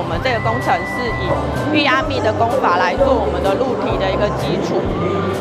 們這個工程是以預壓密的工法來做我們的路體的一個基礎。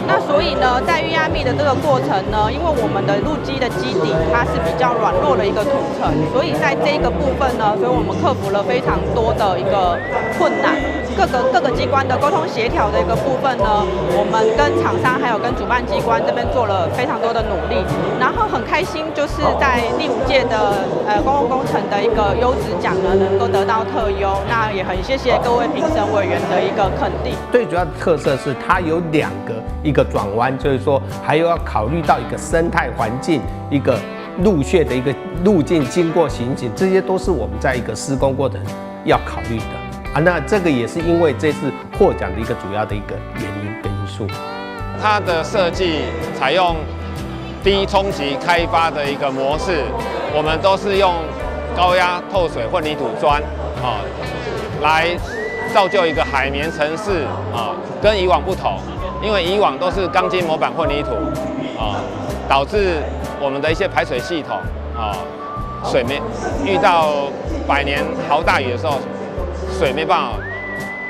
那所以呢，在預壓密的這個過程呢，因為我們的路基的基底它是比較軟弱的一個土層，所以在這個部分呢，所以我們克服了非常多的一個困難。各個機關的溝通協調的一個部分呢，我們跟廠商還有跟主辦機關這邊做了非常多的努力，然後很開心，就是在第五屆的公共工程的一個優質獎呢，能夠得到特優，那也很謝謝各位評審委員的一個肯定。最主要的特色是它有兩個一個轉彎，就是說還有要考慮到一個生態環境、一個路穴的一個路徑經過行景，這些都是我們在一個施工過程要考慮的。啊，那這個也是因為這次獲獎的一個主要的一個原因跟因素。它的設計採用低衝擊開發的一個模式，我們都是用高壓透水混凝土磚啊，來造就一個海綿城市啊，跟以往不同，因為以往都是鋼筋模板混凝土啊，導致我們的一些排水系統啊，水沒遇到百年豪大雨的時候，水沒辦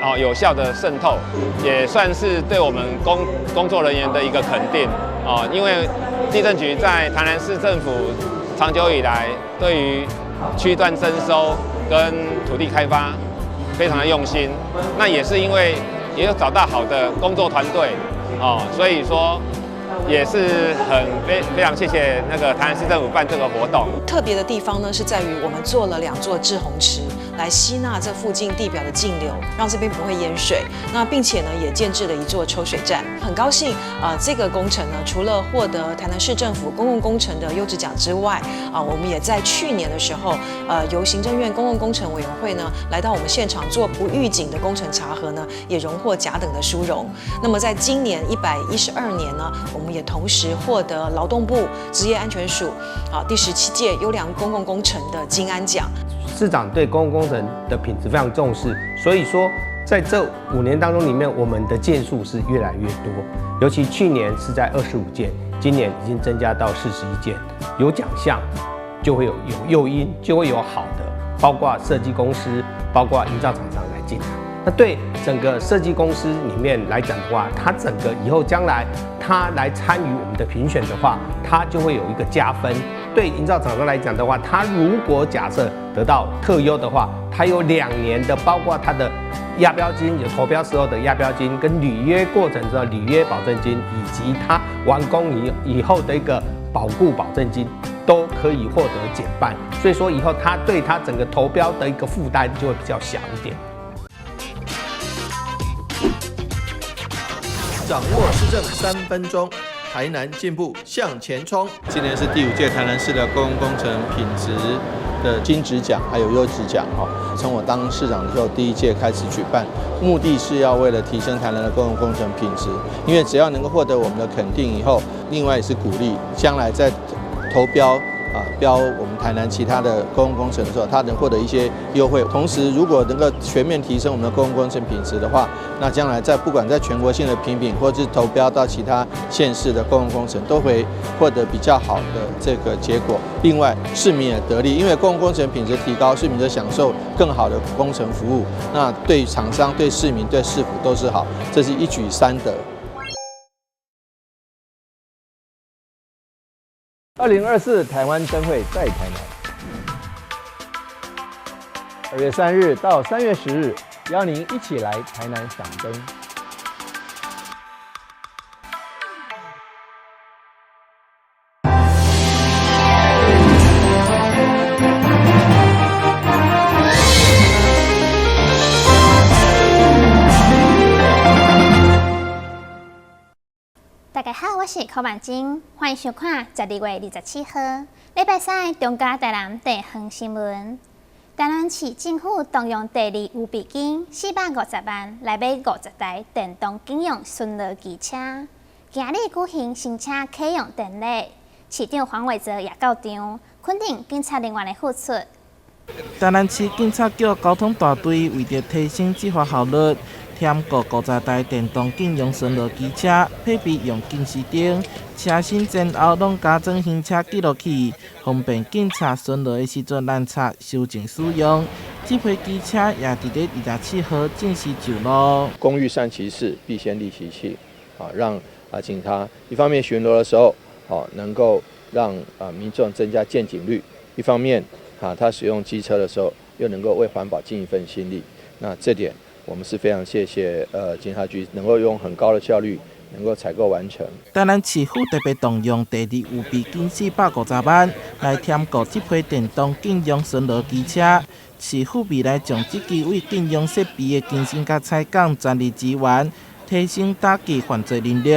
法有效的滲透，也算是對我們工作人員的一個肯定啊。因為地政局在台南市政府長久以來對於區段徵收跟土地開發非常的用心，那也是因為也有找到好的工作團隊哦，所以說也是很非常謝謝那個台南市政府辦這個活動。特別的地方呢，是在於我們做了兩座滯洪池，來吸納這附近地表的徑流，讓這邊不會淹水。那並且呢，也建置了一座抽水站。很高興啊，這個工程呢，除了獲得台南市政府公共工程的優質獎之外，啊，我們也在去年的時候，由行政院公共工程委員會呢，來到我們現場做不預警的工程查核呢，也榮獲甲等的殊榮。那麼在今年112年呢，我們也同時獲得勞動部職業安全署啊第17屆優良公共工程的金安獎。市長對公共工程的品質非常重視，所以說在這5年當中裡面，我們的件數是越來越多。尤其去年是在25件，今年已經增加到41件。有獎項就會有誘因，就會有好的，包括設計公司，包括營造廠商來進來。那對整個設計公司裡面來講的話，他整個以後將來他來參與我們的評選的話，他就會有一個加分。對營造廠商來講的話，他如果假設得到特優的話，他有2年的，包括他的押標金，有投標時候的押標金，跟履約過程之後履約保證金，以及他完工以後的一個保固保證金，都可以獲得減半。所以說以後他對他整個投標的一個負擔就會比較小一點。掌握市政3分鐘，台南進步向前衝。今年是第五屆台南市的公共工程品質的金質獎，還有優質獎哈。從我當市長的時候，第一屆開始舉辦，目的是要為了提升台南的公共工程品質。因為只要能夠獲得我們的肯定以後，另外也是鼓勵將來在投標啊標我們台南其他的公共工程的時候，他能獲得一些優惠。同時，如果能夠全面提升我們的公共工程品質的話，那將來在不管在全國性的評比，或是投標到其他縣市的公共工程，都會獲得比較好的這個結果。另外，市民也得利，因為公共工程品質提高，市民就享受更好的工程服務。那對廠商、對市民、對市府都是好，這是一舉三得。2024台灣燈會在台南，2月3日到3月10日，邀您一起來台南賞燈。大家好，我是柯曼晶，歡迎收看12月27號禮拜三的中嘉台南地方新聞。台南市政府動用第二預備金450萬來買50台電動警用巡邏機車，今日舉行新車啟用典禮，市長黃偉哲也到場，肯定警察人員的付出。台南市警察局交通大隊為著提升執法效率，添購50台電動警用巡邏機車，配備用警示燈，車身前後攏加裝行車記錄器，方便警察巡邏的時陣攔查、搜證使用。這批機車也佇咧27號正式上路。工欲善其事，必先利其器。啊，讓啊警察一方面巡邏的時候，哦能夠讓啊民眾增加見警率；一方面啊他使用機車的時候，又能夠為環保盡一份心力。那這點我們是非常謝謝警察局能夠用很高的效率，能夠採購完成。台南市府特別動用第二預備金450萬來添購這批電動警用巡邏機車。市府未來將這支為警用設備的更新佮採購全力支援，提升打擊犯罪能力。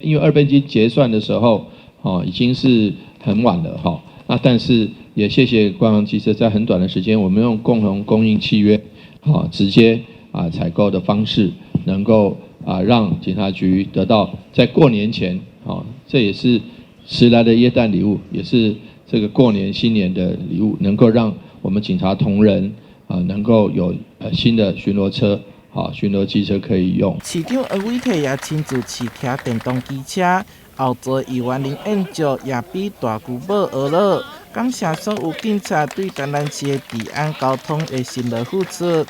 因為二備金結算的時候，哦已經是很晚了哈。那但是也謝謝光陽機車，在很短的時間，我們用共同供應契約，好直接啊採購的方式，能夠啊讓警察局得到在過年前，哦這也是遲來的耶誕禮物，也是這個過年新年的禮物，能夠讓我們警察同仁啊能夠有新的巡邏車。好，巡邏機車可以用。市長柯偉哲也親自試騎電動機車，後座議員林彥照也比大舅母呵咾，感謝所有警察對台南市的治安交通的辛勞付出。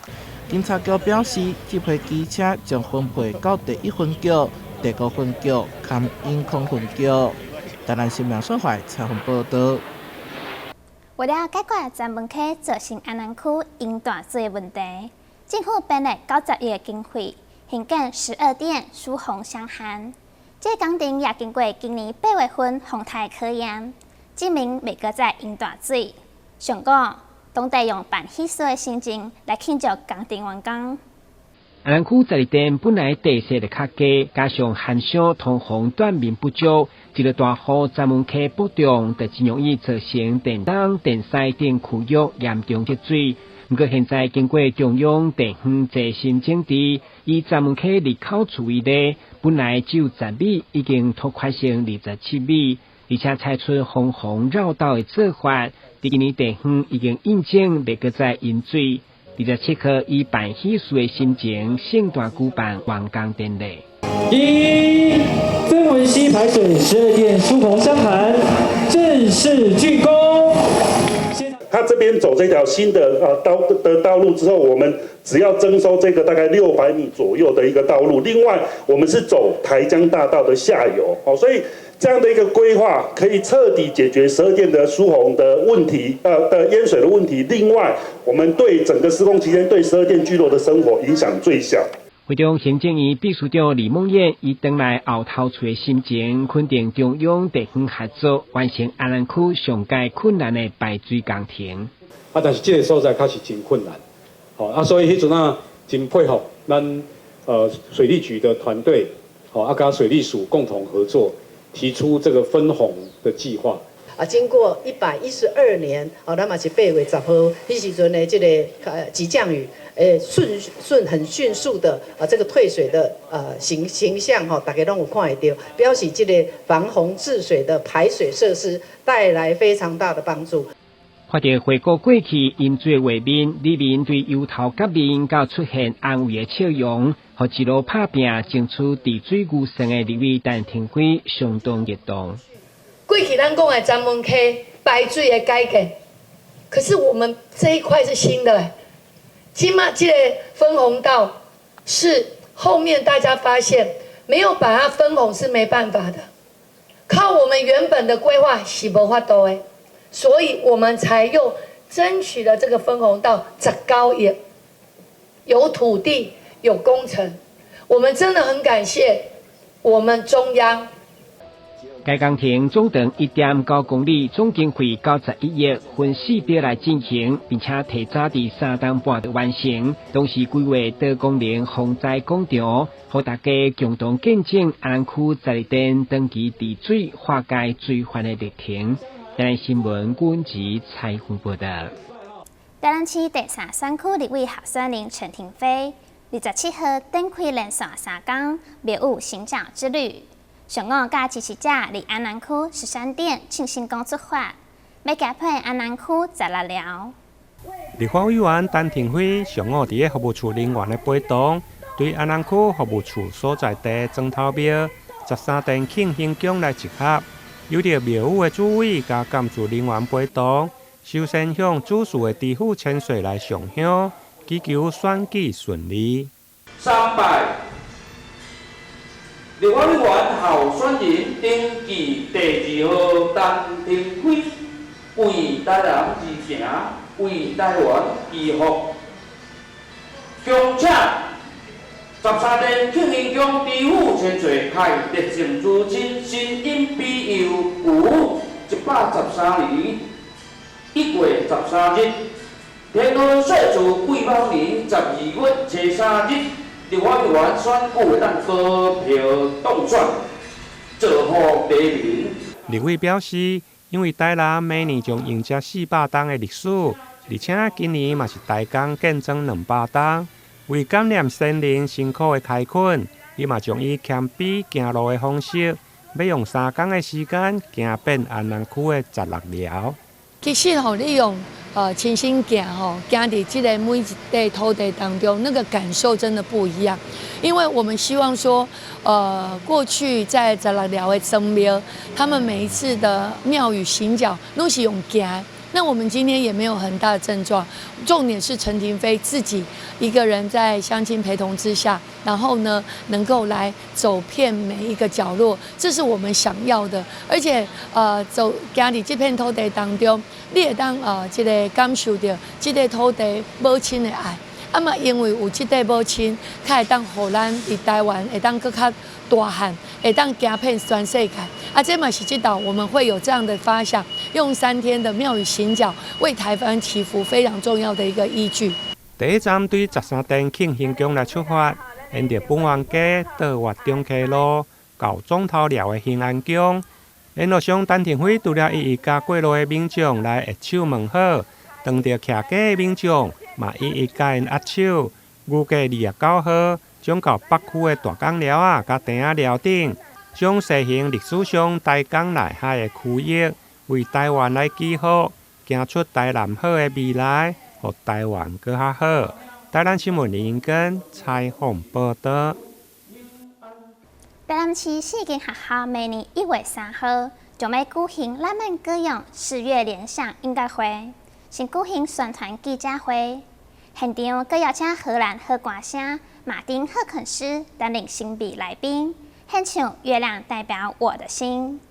警察局表示，這批機車將分配到第一分局、第五分局佮永康分局。台南新聞所採訪報道。為了解決顫門溪造成安南區淹大水的問題，政府編列90億的經費，興建12殿疏洪箱涵。這個工程也經過今年8月份洪颱考驗，證明袂閣再淹大水。上午，當地用辦喜事的心情來慶祝工程完工。安南區12殿本來地勢就較低，加上涵箱通風斷面不足，一落大雨，顫門溪北漲，就真容易造成電東、電西等區域嚴重積水。毋過現在經過中央地方濟心整治，以顫門溪入口處為例，本來只有10米，已經拓寬成27米，而且採取防洪繞道的做法，佇今年地方已經印證袂閣再淹水。27號以辦喜事的心情，盛大舉辦完工典禮。一，曾文溪排水12殿疏洪箱涵正式竣工。他這邊走這條新的道路之後，我們只要徵收這個大概600米左右的一個道路。另外，我們是走台江大道的下游，哦，所以這樣的一個規劃可以徹底解決12殿的疏洪的問題，的淹水的問題。另外，我們對整個施工期間對12殿聚落的生活影響最小。會中行政院秘書長李孟諺以轉來後頭厝的心情，肯定中央地方合作完成安南區上蓋困難的排水工程。啊，但是這個所在確實真困難，好啊，所以彼陣仔真佩服咱水利局的團隊，好啊，佮水利署共同合作，提出這個分洪的計劃。啊，經過112年，哦，咱嘛是8月10號，彼時陣的這個急降雨，誒，順順很迅速的啊，這個退水的形象吼，大家攏有看會著，表示這個防洪治水的排水設施帶來非常大的幫助。看著回顧過去淹水畫面，里面對油頭革面到出現安慰的笑容，予一路拍拚爭取治水預算的立委陳亭妃相當激動。過去咱講的顫門溪排水的改建，可是我們這一塊是新的，這馬這個分洪道是後面大家發現沒有把它分洪是沒辦法的，靠我們原本的規劃是無法度的，所以我們才又爭取了這個分洪道19億，有土地有工程，我們真的很感謝我們中央。該工程總長1.9公里，總經費91億，分四筆來進行，並且提早佇3冬半就完成。同時規劃多功能防災廣場，予大家共同見證安南區12殿長期治水化解水患的歷程。台南新聞阮子採訪報道。台南市第三選區立委候選人陳亭妃，27號展開連續3工廟宇行腳之旅。上午佮支持者佇安南區13殿慶興宮出發，欲行遍安南區16寮。立法委員陳亭妃上午佇咧服務處人員的陪同，對安南區服務處所在地莊頭廟13殿慶興宮來集合，由著廟宇的主委佮監事人員陪同，首先向主事的知府千歲來上香，祈求選舉順利。三拜，立法委員候選人登記第二號陳亭妃，為台南而行，為台灣祈福。恭請十三殿慶應宮知府千歲開熱誠慈親神恩庇佑，有113年1月13日，天后歲柱癸卯年12月初3日，立法委員選舉會當高票當選，造福黎民。立委表示，因為台南每年將迎接400冬的歷史，而且今年嘛是台江建莊200冬，為感念先人辛苦的開墾，伊嘛將以謙卑行路的方式，欲用3工的時間行遍安南區的16寮。其實吼，你用親身行吼，行佇這个每一塊土地當中，那個感受真的不一樣。因為我們希望說，過去在十六寮的祖廟，他們每一次的廟宇行腳攏是用行。那我們今天也沒有很大的症狀，重點是陳亭妃自己一個人在鄉親陪同之下，然後呢能夠來走遍每一個角落，這是我們想要的。而且，走行佇這片土地當中，你會當這个感受著這个土地母親的愛。啊嘛，因為有這塊母親，較會當予咱佇台灣會當閣較大漢，會當行遍全世界。啊，這嘛是這道我們會有這樣的發想，用3天的廟宇行腳為台灣祈福，非常重要的一個依據。第一站對13殿慶興宮來出發，沿著本源街到越中溪路，到總頭寮的興安宮。沿路上，陳亭妃除了一一佮過路的民眾來握手問好，當著徛街的民眾嘛一一佮𪜶握手。預計29號將到北區的大港寮仔佮疃仔寮頂，將西行歷史上台江內海的區域，為台灣來祈福，行出台南好的未來，予台灣閣較好。台南新聞林英根採訪報導。台南市四間學校明年1月3號將欲舉行浪漫歌詠四月聯想音樂會，先舉行宣傳記者會，現場閣邀請荷蘭好歌星馬丁赫肯斯擔任神秘來賓，獻唱《月亮代表我的心》。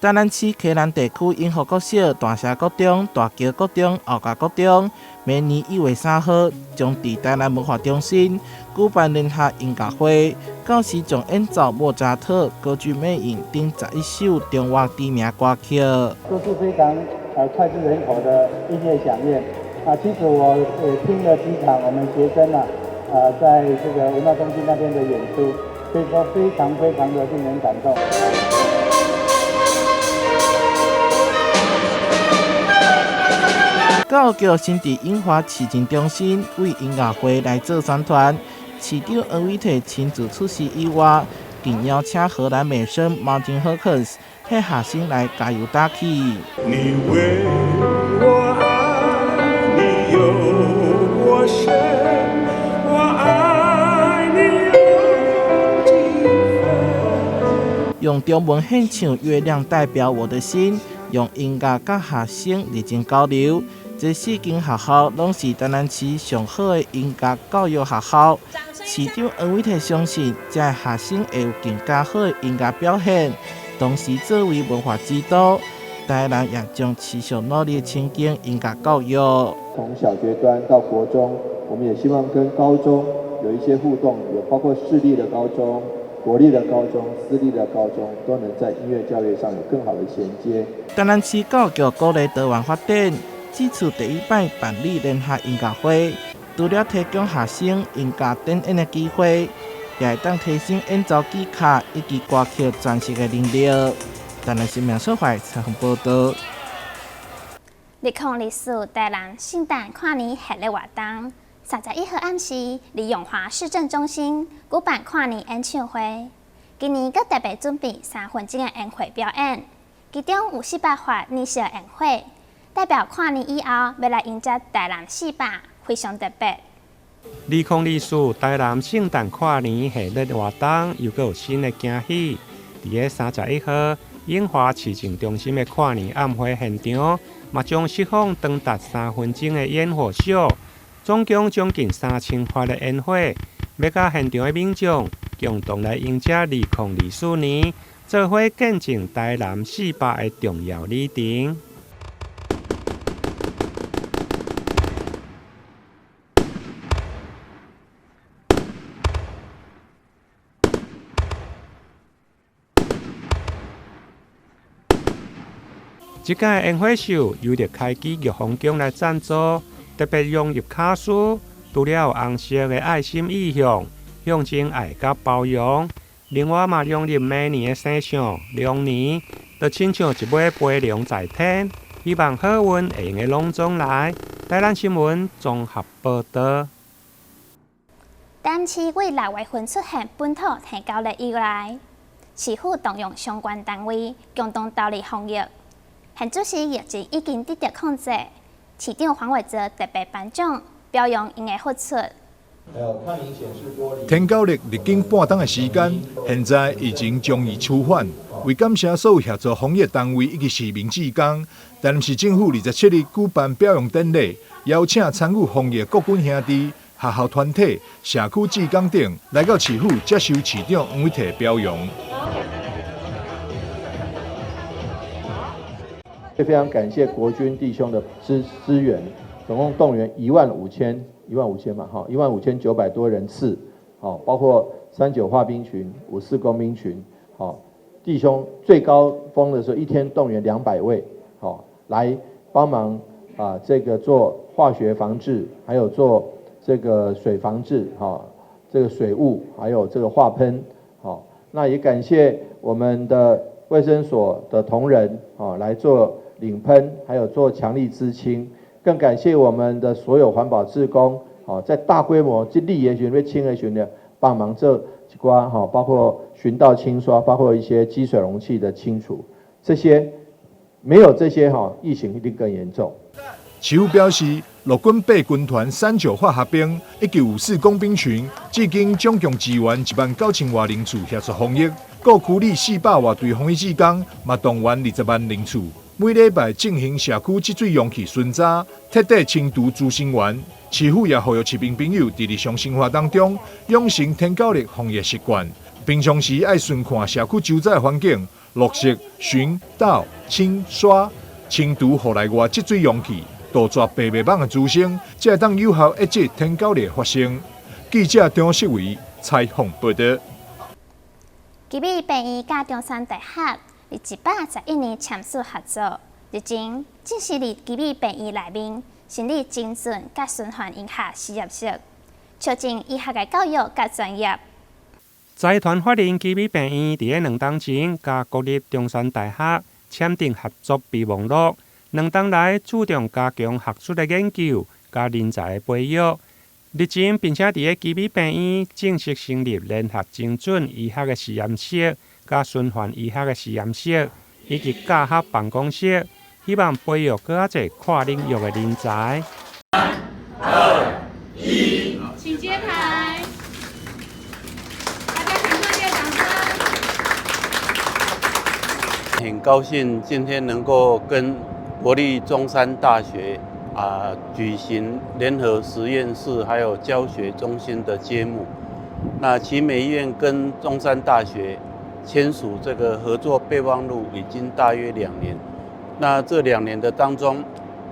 台南市溪南地區永和國小、大社國中、大橋國中、後甲國中，明年1月3號將佇台南文化中心舉辦聯合音樂會，到時將演奏莫扎特歌劇魅影等11首中外知名歌曲。都是非常膾炙人口的音樂饗宴。啊，其實我也聽了幾場我們學生啊，在這個文化中心那邊的演出，可以說非常非常的令人感動。教育局先佇永華市政中心為音樂會來做宣傳，市長黃偉哲親自出席以外，更邀請荷蘭美聲馬丁赫肯斯替學生來加油打氣。你為我愛你有多深，我愛你有幾分。用中文獻唱《月亮代表我的心》，用音樂佮學生熱情交流。這四間學校攏是台南市上好的音樂教育學校。市長黃偉哲相信，這學生會有更加好的音樂表現。同時，作為文化之都，台南也將持續努力深耕音樂教育。從小學端到國中，我們也希望跟高中有一些互動，有包括市立的高中、國立的高中、私立的高中，都能在音樂教育上有更好的銜接。台南市教育局鼓勵多元發展。這次第一擺辦理聯合音樂會，除了提供學生音樂展演的機會，也會當提升演奏技巧以及歌曲詮釋的能力。台南新聞小懷採訪報導。2024台南聖誕跨年系列活動，31號暗時，佇永華市政中心舉辦跨年演唱會。今年閣特別準備3分鐘的煙火表演，其中有400發綠色煙火。代表跨年以後欲來迎接台南400，非常特別。2024台南聖誕跨年系列活動又閣有新的驚喜。佇咧31號，永華市政中心的跨年暗會現場，嘛將釋放長達3分鐘的煙火秀，總共將近3000發的煙火，欲佮現場的民眾共同來迎接2024年，做伙見證台南400的重要里程。這屆煙火秀由著開基玉皇宮來贊助，特別融入卡司，除了有紅色的愛心意象，象徵愛佮包容。另外嘛融入明年的生肖龍年，就親像一尾飛龍在天，希望好運會用得攏總來。台南新聞綜合報導。台南市為6月份出現本土天狗癘以來，市府動用相關單位共同投入防疫。現此時疫情已經得到控制，市長黃偉哲特別頒獎，表揚𪜶的付出。天狗癘歷經半冬的時間，現在疫情終於趨緩。為感謝所有協助防疫單位以及市民志工，台南市政府27日舉辦表揚典禮，邀請參與防疫國軍兄弟、學校團體、社區志工等來到市府接受市長黃偉哲表揚。非常感謝國軍弟兄的支援，總共動員1萬5千1萬5千嘛，哈，1萬5900多人次，好，包括39化兵群、54工兵群，好，弟兄最高峰的時候，一天動員200位，好，來幫忙啊，這個做化學防治，還有做這個水防治，哈，這個水霧，還有這個化噴，好，那也感謝我們的衛生所的同仁，啊，來做領噴，還有做強力孳清，更感謝我們的所有環保志工，哦，在大規模這力也選、清的選的幫忙這一寡哈，包括巡道清刷，包括一些積水容器的清除，這些沒有這些哈，疫情一定更嚴重。市府表示，陸軍八軍團39化學兵以及54工兵群，至今總共支援1萬9千外人次協助防疫。各區里400外隊防疫志工嘛動員20萬人次，每禮拜進行社區積水容器巡查，徹底清除孳生源。市府也呼籲市民朋友佇日常生活當中養成天狗癘防疫習慣，平常時愛巡看社區周遭環境，落實巡、倒、清、刷、清除戶內外積水容器，杜絕白眉蠓的滋生，才會當有效遏制天狗癘發生。記者張世偉採訪報導。奇美病院佮中山大學佇111年簽署合作，日前正式佇奇美病院內面成立精準佮循環醫學實驗室，促進醫學的教育佮專業。財團法人奇美病院佇咧2冬前，佮國立中山大學簽訂合作備忘錄，2冬來注重加強學術的研究佮人才的培育。日前，並且佇咧奇美病院正式成立聯合精準醫學的實驗室、佮循環醫學的實驗室以及教學辦公室，希望培育閣較濟跨領域的人才。三、二、一，請揭牌。大家請熱烈掌聲。很高興今天能夠跟國立中山大學舉行聯合實驗室還有教學中心的揭幕。那奇美醫院跟中山大學簽署這個合作備忘錄已經大約2年。那這2年的當中，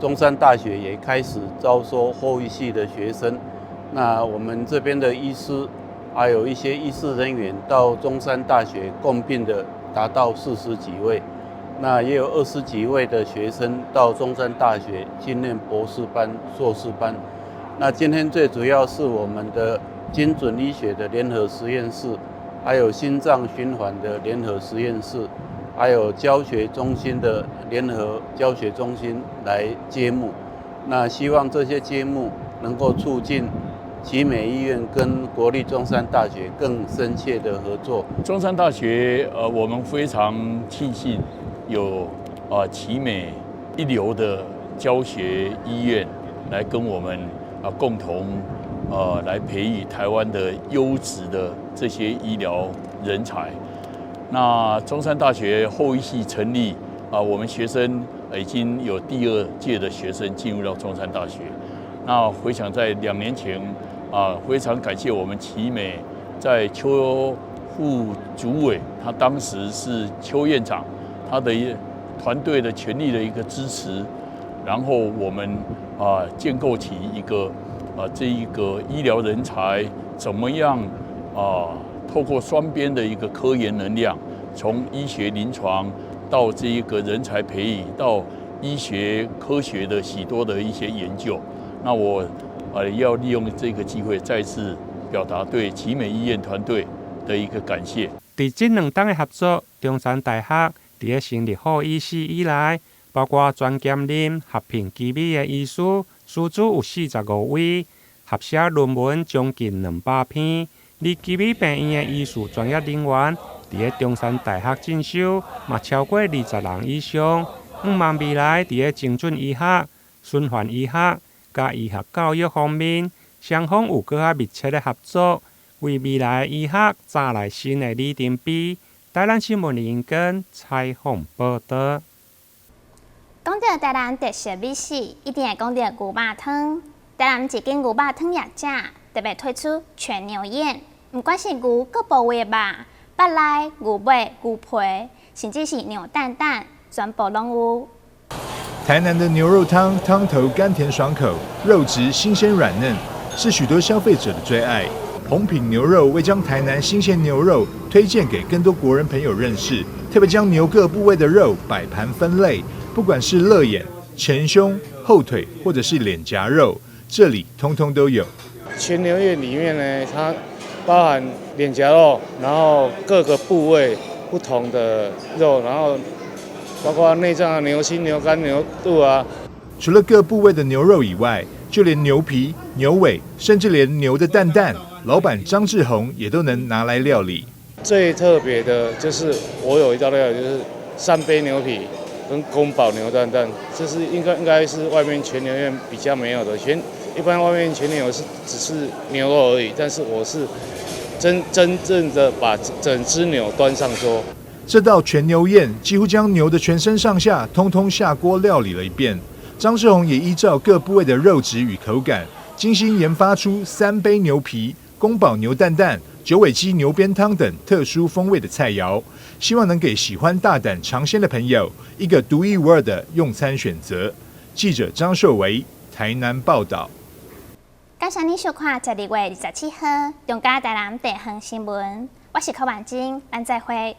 中山大學也開始招收後醫系的學生。那我們這邊的醫師，還有一些醫事人員到中山大學共聘的達到40幾位。那也有20幾位的學生到中山大學去念博士班、碩士班。那今天最主要是我們的精準醫學的聯合實驗室，還有心臟循環的聯合實驗室，還有教學中心的聯合教學中心來揭幕。那希望這些揭幕能夠促進奇美醫院跟國立中山大學更深切的合作。中山大學，我們非常慶幸有奇美一流的教學醫院來跟我們共同來培育台灣的優質的這些醫療人才。那中山大學後醫系成立啊，我們學生已經有第二屆的學生進入到中山大學。那回想在2年前啊，非常感謝我們奇美在邱副主委，他當時是邱院長，他的團隊的全力的一個支持，然後我們啊建構起一個啊這一個醫療人才怎麼樣啊透過雙邊的一個科研能量，從醫學臨床到這一個人才培育，到醫學科學的許多的一些研究。那我要利用這個機會再次表達對奇美醫院團隊的一個感謝。佇這兩冬的合作，中山大學佇咧成立後醫系以來，包括專兼任合聘奇美的醫師，師資有45位，合寫論文將近200篇。而奇美病院的醫事專業人員，佇咧中山大學進修，嘛超過20人以上。向望未來佇咧精準醫學、循環醫學、佮醫學教育方面，雙方有閣較密切的合作，為未來醫學帶來新的里程碑。台南新聞林根採訪報導。講到台南特色美食，一定會講到牛肉湯。台南一間牛肉湯業者特別推出全牛宴，毋管是牛各部位的肉、腹內、牛尾、牛皮，甚至是牛蛋蛋，全部攏有。台南的牛肉湯湯頭甘甜爽口，肉質新鮮軟嫩，是許多消費者的最愛。紅品牛肉為將台南新鮮牛肉推薦給更多國人朋友認識，特別將牛各部位的肉擺盤分類，不管是肋眼、前胸、後腿，或者是臉頰肉，這裡通通都有。全牛宴裡面呢，它包含臉頰肉，然後各個部位不同的肉，然後包括內臟啊、牛心、牛肝、牛肚啊。除了各部位的牛肉以外，就連牛皮、牛尾，甚至連牛的蛋蛋，老闆張志宏也都能拿來料理。最特別的就是我有一道料理，就是三杯牛皮跟宮保牛蛋蛋，這是應該是外面全牛宴比較沒有的。全一般外面全牛是只是牛肉而已，但是我是真真正的把整隻牛端上桌。這道全牛宴幾乎將牛的全身上下通通下鍋料理了一遍。張志宏也依照各部位的肉質與口感，精心研發出三杯牛皮、宮保牛蛋蛋、九尾雞牛鞭湯等特殊風味的菜餚，希望能給喜歡大膽嘗鮮的朋友一個獨一無二的用餐選擇。記者張秀維台南報道。感謝你收看12月27號中嘉台南地方新聞，我是柯婉晶，咱再會。